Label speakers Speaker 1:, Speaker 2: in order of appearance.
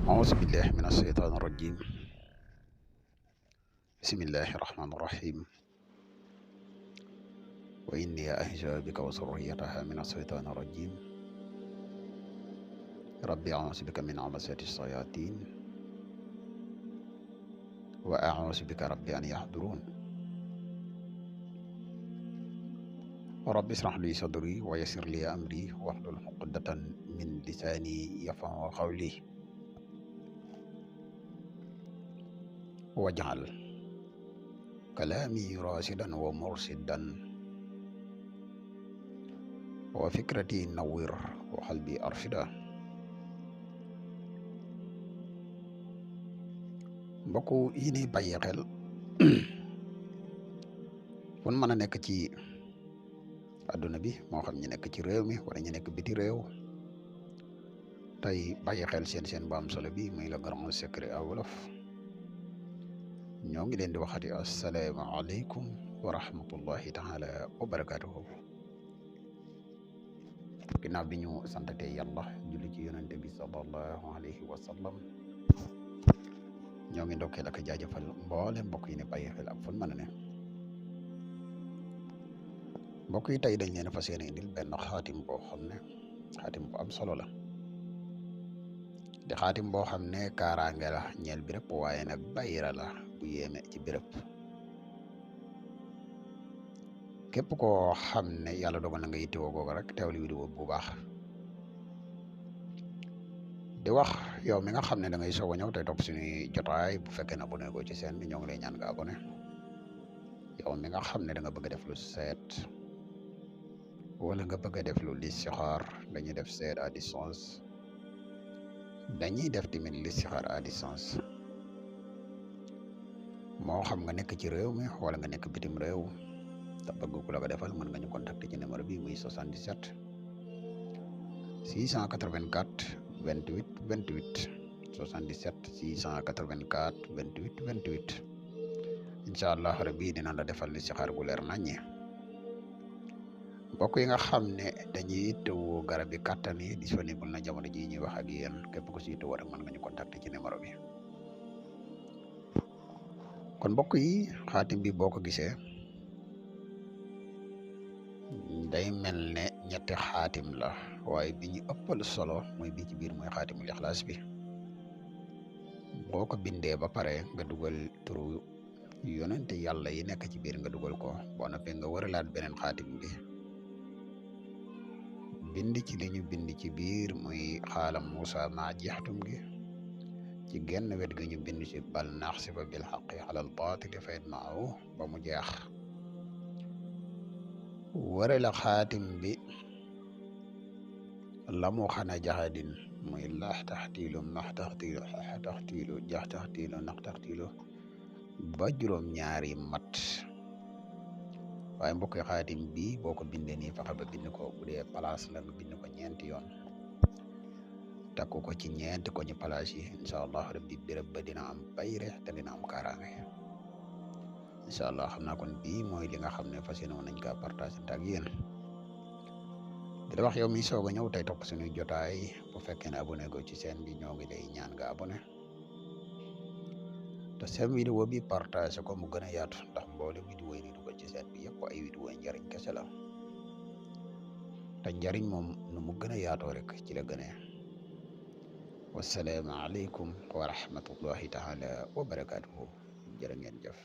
Speaker 1: أعوذ بالله من الشيطان الرجيم. بسم الله الرحمن الرحيم. وإني أعيذ بك وذريتها من الشيطان الرجيم. ربي أعوذ بك من همزات الشياطين وأعوذ بك ربي أن يحضرون. رب اشرح لي صدري ويسر لي أمري واحلل عقدة من لساني يفقهوا قولي واجعل كلامي راشدا ومرشدا وفكرتي نوّر وقلبي أرشدا. mbokk yi ni bàyyi xel fun mën a nekk ci àdduna bi moo xam ñu nekk ci réew mi wala ñu nekk biti réew tey bàyyi xel seen bu am solo bi muy le grand secret à wolof ñoo ngi leen di waxati asalaamaaleykum wa rahmatullahi taala wa barakatuhu. ginnaaw bi ñu santatee yàlla julli ci yonente bi sallallahu alayhi wa sallam ñoo ngi ndokkeel ak jaajëfal mboole mbokk yi ne bàyyi xel ak fun mën a ne. mbokk yi tey dañ leen fas yéene indil benn xaatim boo xam ne xaatim bu am solo la di xaatim boo xam ne kaaraange la ñeel béréb waaye nag bayra la bu yéeme ci béréb. képp koo xam ne yàlla dogal na nga yittewoo googu rek teewlu vidéo bu baax. di wax yow mi nga xam ne da ngay soog a ñëw tey topp suñuy jotaay bu fekkee ne abonné ko ci seen bi ñoo ngi lay ñaan nga abonné. yow mi nga xam ne da nga bëgg a def lu seet wala nga bëgg a def lu listixaar dañuy def seet à distance dañuy def tamit listixaar à distance moo xam nga nekk ci réew mi wala nga nekk bitim réew te bëgg ku la ko defal mën nga ñu contacter ci numéro bi muy 77 684 28 28 77 684 28 28 incha allah rabbi dina la defal listixaar gu leer naññe. mbokk yi nga xam ne dañuy yittewoo garab yi kàttan yi disponible na jamono ji ñuy wax ak yéen képp ku si yittewoo rek mën nga ñu contacter ci numéro bi. kon mbokk yi xaatim bi boo ko gisee day mel ne ñetti xaatim la waaye bi ñu ëppal solo mooy bi ci biir mooy xaatimul ixlaas bi. boo ko bindee ba pare nga dugal turu yonente yàlla yi nekk ci biir nga dugal ko boo noppee nga wëralaat beneen xaatim bi bind ci li ñu bind ci biir muy xaalam Moussa maa jeextum gi ci genn wet gi ñu bind ci bal naxsiba bil xaqi alal baatili fayet maahu ba mu jeex. wërala xaatim bi lamu xana jaxadin muy laax taxtiilu max taxtiilu xaxa taxtiilu jax taxtiilu nax taxtiilu ba juróom ñaari mat. waaye mbokk xaatim bi boo ko bindee nii fexe ba bind ko bu dee place la nga bind ko ñeenti yoon takku ko ci ñeenti ko ci place yi incha allah rabbi béréb ba dina am bayre te dina am kaaraange incha allah xam naa kon bii mooy li nga xam ne fas yéene woon nañ kaa partage ak yéen. di la wax yow mi soog a ñëw tey topp suñuy jotaay bu fekkee ne abonné go ci seen bi ñoo ngi lay ñaan nga abonné te seen vidéo bi partage ko mu gën a yaatu ndax mboole vidéo yi ni dugal ci seen bi yëpp ay vidéo njariñ kese la te njariñ moom nu mu gën a yaatoo rek ci la gënee. wasalaamaaleykum wa rahmatullahi taala wa barakatuhu jërë ngeen jëf.